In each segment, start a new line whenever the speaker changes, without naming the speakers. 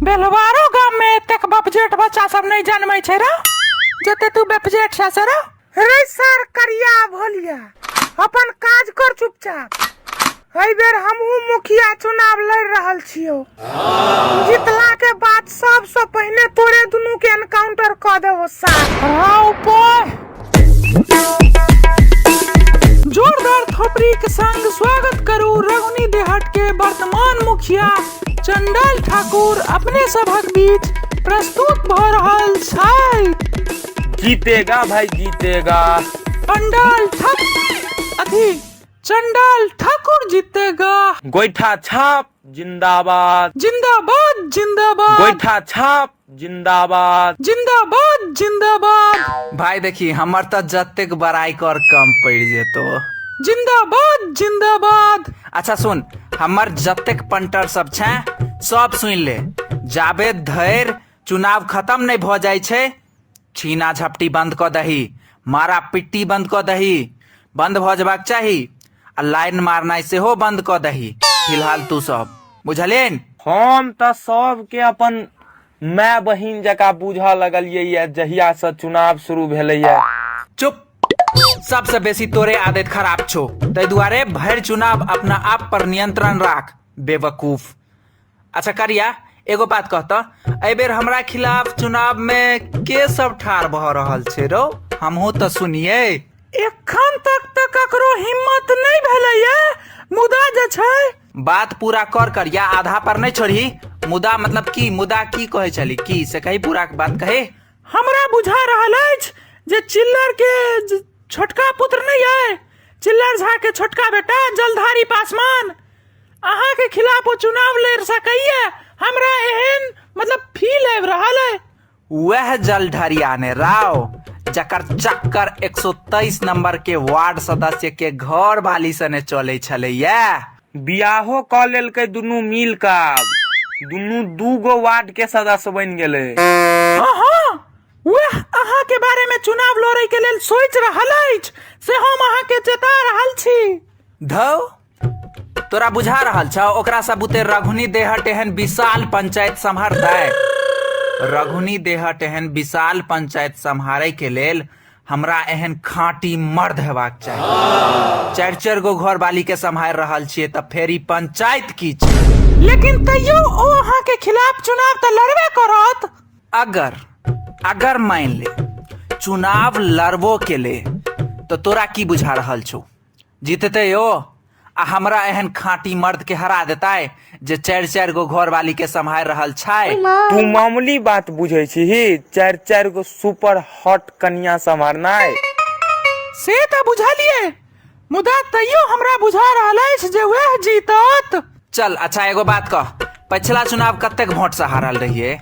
बेलवारो गाम में एतेक बपजेट बच्चा सब नहीं जन्मै छै रे जते तू बपजेट छै से रे। रे सर करिया भोलिया, अपन काज कर चुपचाप। एहि बेर हमहूँ मुखिया चुनाव लड़ रहल छियौ। जीतला के बाद सबसे पहिने तोरे दुनू के एनकाउंटर कऽ देबो सार। राव पर जोरदार थोपड़ी के संग स्वागत करू रघुनी देहट के वर्तमान मुखिया चंडाल ठाकुर अपने सभक बीच प्रस्तुत भऽ रहल छै।
जीतेगा भाई जीतेगा।
पंडाल ठक अथी चंडाल ठाकुर जीतेगा।
गोइठा छाप जिंदाबाद।
जिंदाबाद जिंदाबाद।
गोइठा छाप जिंदाबाद।
जिंदाबाद जिंदाबाद।
भाई देखी हमर त जतेक बड़ाई कर कम पड़ जेतो।
जिंदाबाद जिंदाबाद।
अच्छा सुन, हमर जतेक पंटर सब छै सब सुन ले, जाबे धरि चुनाव खत्म नहीं भ जाय छै छीना झपटी बंद क दही, मारा पिट्टी बंद क दही, बंद भ जेबाक चाही, आ लाइन मारनाइ सेहो बंद क दही फिलहाल तू सब, बुझलियन?
हम त सबके अपन माय बहिन जकाँ बूझऽ लगलियै ये जहिया से चुनाव शुरू भेलैया।
चुप, सबसे बेसी तोरे आदत खराब छो, ताहि दुआरे भरि चुनाव अपना आप पर नियंत्रण राख बेवकूफ। अच्छा करिया, एगो बात कहता, एहि बेर हमरा खिलाफ चुनाव में के सब ठार भऽ रहल छै रौ? हमहूँ तऽ सुनियै।
एखन तक तऽ ककरो हिम्मत नहि भेलैया, मुदा जे छै।
बात पूरा कर करिया, आधा पर नहीं छोड़ही। मुदा मतलब की? मुदा की कहै छली की से कही, पूरा बात कही।
हमरा बुझा रहल अछि जे चिल्लर के छोटका पुत्र नहीं है, चिल्लर झा के छोटका बेटा जलधारी पासवान अहाँ के खिलाफ वो चुनाव लड़ सकैया, हमरा एहन मतलब फील आबि रहल है।
वह जलढरिया ने राव जकर चक्कर 123 नंबर के वार्ड सदस्य के घर वाली सने चले छलैया।
बियाहो क लेलकै दुनू मिल के, आब दुनू दू गो वार्ड के सदस्य बनि गेलै।
हाँ हाँ, वह अहाँ के बारे में चुनाव लड़े के लेल सोच रहल अछि, से हम अहाँ के चेता रहल छी।
धौ तोरा बुझा रहल छौ ओकरा सब बुते रघुनी देहट एहन विशाल पंचायत सम्हारतै? रघुनी देहट एहन विशाल पंचायत सम्हारे के लेल हमरा एहन खाँटी मर्द हेबाक चाही। चारि चारि गो घर वाली के सम्हारि रहल छियै तऽ फेर ई पंचायत की छै?
लेकिन तैयो ओ अहाँ के खिलाफ चुनाव तऽ लड़बे करत।
अगर अगर मान ले चुनाव लड़बो के ले तऽ तोरा की बुझा रहल छौ जीतते यो आ हमरा एहन खाँटी मर्द के हरा देतै जे चारि चारि गो घर वाली के सम्हारि रहल छै?
तू मामूली बात बुझै छीही चारि चारि गो सुपर हॉट कनिया सम्हारनाइ?
से तऽ बुझलियै, मुदा तैयो हमरा बुझा रहल अछि जे वएह जीतत।
चल अच्छा एगो बात कह, पछिला चुनाव कतेक वोट से हारल रहियै?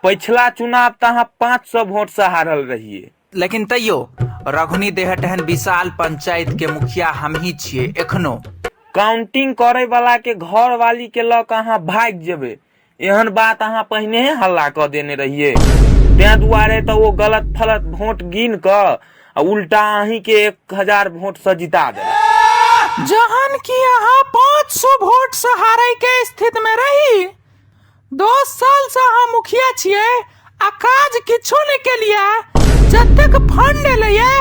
पछिला चुनाव तऽ अहाँ 500 वोट से हारल रहियै।
लेकिन तैयो रघुनी देहट एहन विशाल पंचायत के मुखिया हमही छियै एखनो।
काउंटिंग करे वाला के घर वाली के लऽ कऽ अहाँ भागि जेबै एहन बात अहाँ पहिने हल्ला कऽ देने रहियै, तें दुआरे तऽ ओ गलत फलत वोट गिन कऽ आ उल्टा अहीं के 1000 वोट से जिता देलक।
जहन कि अहाँ 500 वोट से हारै के स्थिति में रही, 10 साल से अहाँ मुखिया छियै आ काज किछो नहि केलियै, जतेक फंड एलैया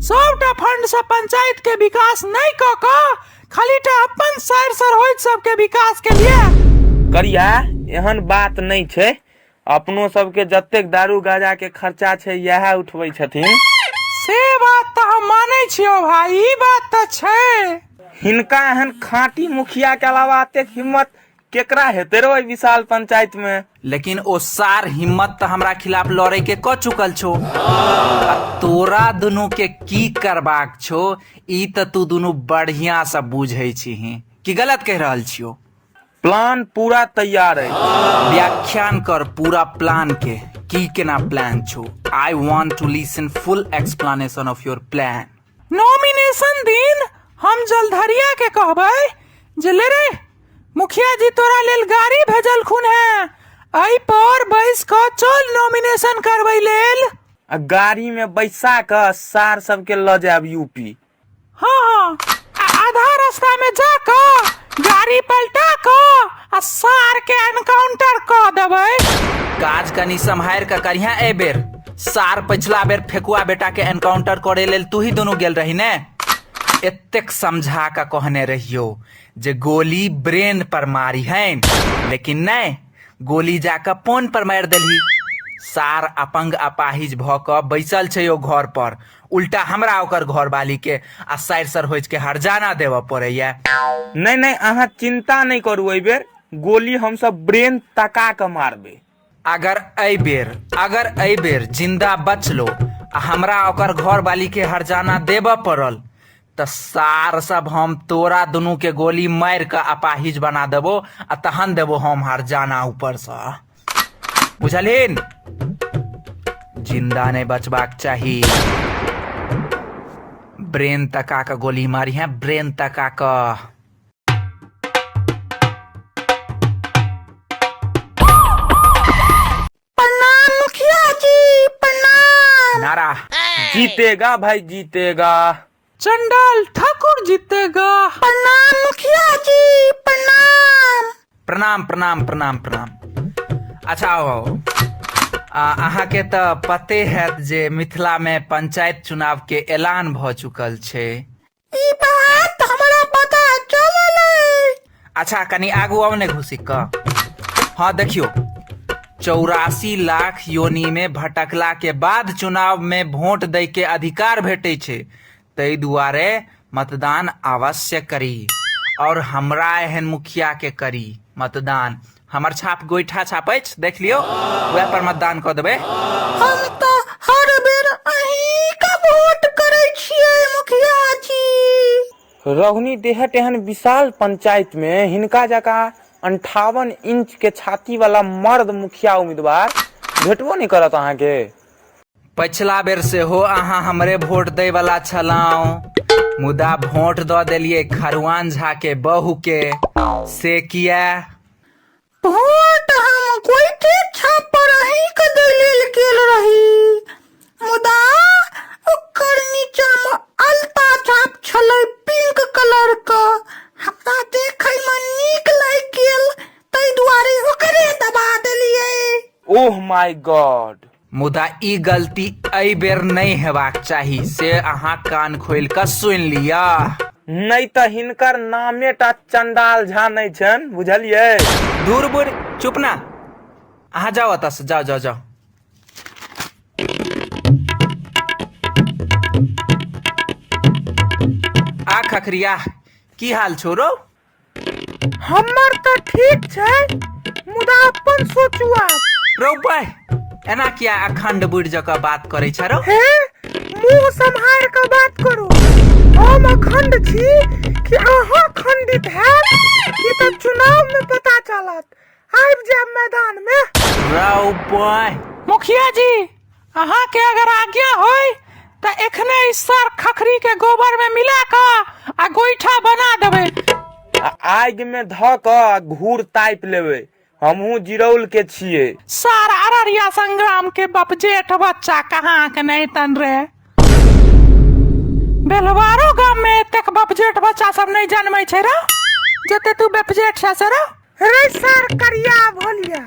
सबटा फंड से पंचायत के विकास नहि कऽ कऽ खाली टा अपन सर सरहोइज सबके विकास केलियै।
करिया एहन बात नहि छै, अपनो सबके जतेक दारू गाजा के खर्चा छै इएह उठबै छथिन।
से बात तऽ हम मानै छियौ भाई, ई बात तऽ छै।
हिनका एहन खाँटी मुखिया के अलावा एतेक हिम्मत केकरा हेतै रे ओहि विशाल पंचायत में?
लेकिन ओ सार हिम्मत तऽ हमरा खिलाफ लड़े के क चुकल छो, आ तोरा दुनू के की करबाक छो ई तऽ तू दुनू बढ़िया से बुझै छीही, की गलत कहि रहल छियो?
प्लान पूरा तैयार है।
व्याख्यान कर पूरा प्लान के, की केना प्लान छो? I want to listen full explanation of your plan.
Nomination दिन हम जलधरिया के कहबै जे ले रे मुखिया जी तोरा लेल गाड़ी भेजलखुन है, एहि पर बैस कऽ चल नॉमिनेशन करबै लेल।
आ गाड़ी में बैसा कऽ सार सबके लऽ जायब यूपी।
हाँ हाँ, आ आधा रास्ता में जा कऽ गाड़ी पलटा कऽ आ सार के एनकाउंटर कऽ देबै।
काज कनि सम्हारि कऽ करिहें एहि बेर। सार पछिला बेर फेकुआ बेटा के एनकाउंटर करे लेल तू ही दुनू गेल रही ने? एतेक समझा कऽ कहने रहियो जे गोली ब्रेन पर मारिहन, लेकिन नहि, गोली जाकऽ पोन पर मारि देलही। सार अपंग अपाहिज भऽ कऽ बैसल छै ओ घर पर, उल्टा हमरा ओकर घरवाली के आ सारि सरहोज के हरजाना देबऽ पड़ैया।
नहि नहि, अहाँ चिंता नहि करू, एहि बेर गोली हमसब ब्रेन तका कऽ मारबै।
अगर एहि बेर अगर एहि बेर जिंदा बचलो आ हमरा ओकर घरवाली के हरजाना देबऽ पड़ल तऽ सार सब हम तोरा दुनू के गोली मारि कऽ अपाहिज बना देबो आ तहन देबो हम हरजाना ऊपर सँ। बुझलहिन? जिंदा नहि बचबाक चाही। ब्रेन तका कऽ गोली मारी है, ब्रेन तका कऽ।
प्रणाम मुखिया जी, प्रणाम।
नारा।
जीतेगा भाई जीतेगा।
चंडाल ठाकुर जीतेगा। प्रणाम मुखिया जी, प्रणाम।
प्रणाम प्रणाम प्रणाम प्रणाम। अच्छा आओ आओ, अहाँके तऽ पते हैत जे मिथिला में पंचायत चुनाव के ऐलान भऽ चुकल छै।
ई बात हमरा पता चलल अइ।
अच्छा कनि आगू आउ ने घुसिक कऽ। हाँ देखियो, 84 लाख योनि में भटकला के बाद चुनाव में वोट दै के अधिकार भेटै छै, ताहि दुआरे मतदान अवश्य करी और हमरा एहन मुखिया के करी मतदान। हमर छाप गोइठा छाप अछि, देख लियौ, वएह पर मतदान कऽ देबै।
हम तऽ हर बेर अहीं के वोट करै छियै मुखिया जी।
रघुनी देहट एहन विशाल पंचायत में हिनका जकाँ 58 इंच के छाती वाला मर्द मुखिया उम्मीदवार भेटबो नहि करत अहाँके।
पछिला बेर सेहो अहाँ हमरे वोट दै वाला छलहुँ, मुदा वोट दऽ देलियै खरुआन झा के बहू के, से किया?
वोट हम गोइठे छाप पर अहीं के दै लेल गेल रही, मुदा ओकर नीचा में अलता छाप छलै पिंक कलर के, हमरा देखै में नीक लागि गेल, ताहि दुआरे ओकरे दबा देलियै।
ओह my God.
मुदा ई गलती एहि बेर नहि हेबाक चाही, से अहाँ कान खोलि कऽ सुनि लिअ।
नहि तऽ हिनकर नामे टा चंडाल झा नहि छनि, बुझलियै?
दूर बुढ़, चुप ना, अहाँ जाउ एतऽ से, जाउ जाउ जाउ। आ खखरिया, की हाल छौ रौ?
हमर तऽ ठीक छै, मुदा अपन सोचू आब।
रौ बाय, एना किया अखंड बुढ़ जकाँ बात करै छ रौ?
हे, मुंह सम्हार कऽ बात करू। हम अखंड छी कि अहाँ खंडित हैब, ई तऽ चुनाव में पता चलत। आबि जायब मैदान में।
रौ बाय।
मुखिया जी, अहाँ के अगर आज्ञा होय तऽ एखने ई सर खखरी के गोबर में मिला कऽ आ गोइठा बना देबै।
आ आगि में धऽ कऽ आ घूर तापि लेबै। हमहूँ जिरौल के छियै।
सर अररिया संग्राम के बपजेठ बच्चा कहाँ के नहीं तन रे। बेलवारो गाम में एतेक बपजेठ बच्चा सब नहीं जन्मै छै रे, जते तू बपजेठ छै से रे। रे सर करिया भोलिया,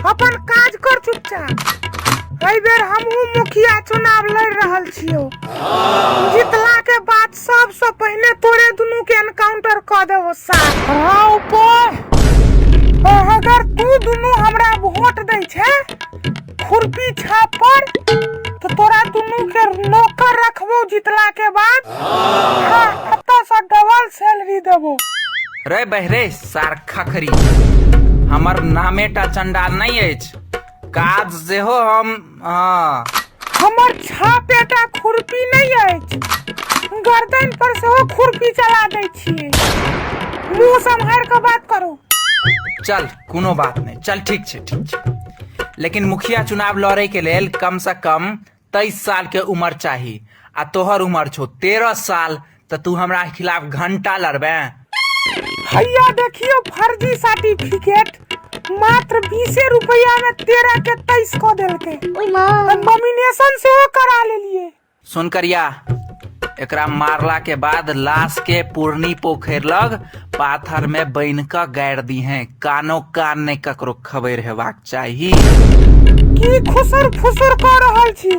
अपन काज कर चुपचाप। एहि बेर हमहूँ मुखिया चुनाव लड़ रहल छियौ। जीतला के बाद सबसँ पहिने तोरे दुनू के एनकाउंटर कऽ देबो सार। राव पर अगर तू दुनू हमरा वोट दै छै खुरपी छाप पर, तो तोरा दुनू के नौकर रखबो जीतला के बाद। हाँ, एतऽ से डबल सैलरी देबो।
रे बहरे सार खखरी, हमर नामे टा चंडाल नहि अछि, काज सेहो हम। हाँ,
हमर छापेटा खुरपी नहि अछि, गर्दन पर सेहो खुरपी चला दै छियै। मुंह सम्हारि कऽ बात करू।
चल कोनो बात नहि, चल ठीक छै, ठीक छै। लेकिन मुखिया चुनाव लड़े के लेल कम से कम 23 साल के उम्र चाही, आ तोहर उम्र छौ 13 साल, तऽ तू हमरा खिलाफ घंटा लड़बे?
हैया देखियो फर्जी सर्टिफिकेट, मात्र 20 रुपया में 13 के 23 कऽ देलकै। नॉमिनेशन सेहो करा लेलिए।
सुन करिया, एकरा मारला के बाद लाश के पुरनी पोखरि लग पाथर में बान्हि कऽ गाड़ि दीहें, कानो कान नहि ककरो खबरि हेबाक चाही।
की खुसुर फुसुर कऽ रहल छी?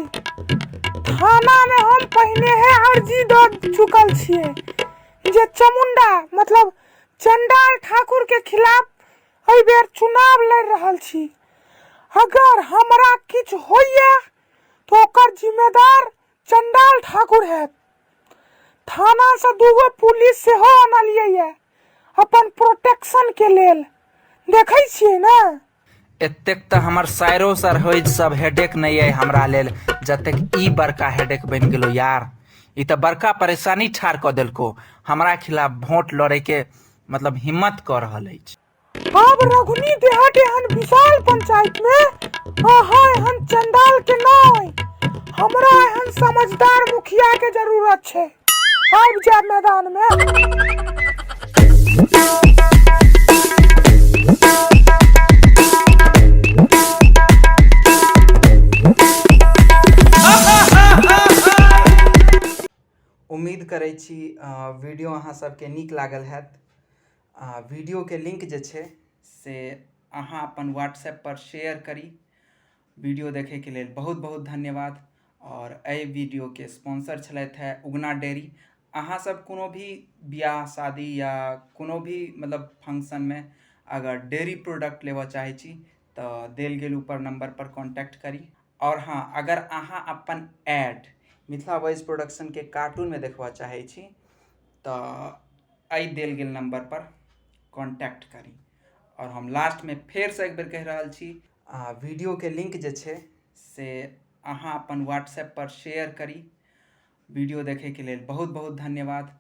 थाना में हम पहिने हे अर्जी दऽ चुकल छियै जे चमुंडा मतलब चंडाल ठाकुर के खिलाफ एहि बेर चुनाव लड़ि रहल छी। अगर हमरा किछु होइए तऽ ओकर जिम्मेदार चंडाल ठाकुर हैत। थानासँ दूगो पुलिस सेहो अनलियै ये अपन प्रोटेक्शन के लेल। देखै छियै ने।
एतेक तऽ हमर सायरो सरहोइज सब हेडेक नहि अइ हमरा लेल जतेक ई बड़का हेडेक बनि गेलो यार। ई तऽ बड़का परेशानी ठाढ़ कऽ देलको। हमरा खिलाफ वोट लड़ै के मतलब हिम्मत कऽ रहल अछि।
आब रघुनी देहात एहन विशाल पंचायत में अहाँ एहन चंडाल के नहीं, हमरा एहन समझदार मुखिया के जरूरत छै। आबि जायब मैदान में।
उम्मीद करै छी वीडियो अहाँ सबके नीक लागल हैत। आ वीडियोके लिंक जे छै से अहाँ अपन व्हाट्सएप पर शेयर करी। वीडियो देखैके लेल बहुत बहुत धन्यवाद। आओर एहि वीडियोके स्पॉन्सर छलथि हेँ उगना डेयरी। अहाँ सब कोनो भी बियाह शादी या कोनो भी मतलब फंक्शनमे अगर डेयरी प्रोडक्ट लेबऽ चाहै छी तऽ देल गेल ऊपर नम्बर पर कॉन्टैक्ट करी। आओर हँ, अगर अहाँ अपन एड मिथिला वॉइस प्रोडक्शनके कार्टूनमे देखबऽ चाहै छी तऽ एहि देल गेल नम्बर पर कॉन्टैक्ट करी। आओर हम लास्टमे फेरसँ एक बेर कहि रहल छी, आ वीडियोके लिंक जे छै से अहाँ अपन व्हाट्सएप पर शेयर करी। वीडियो देखैके लेल बहुत बहुत धन्यवाद।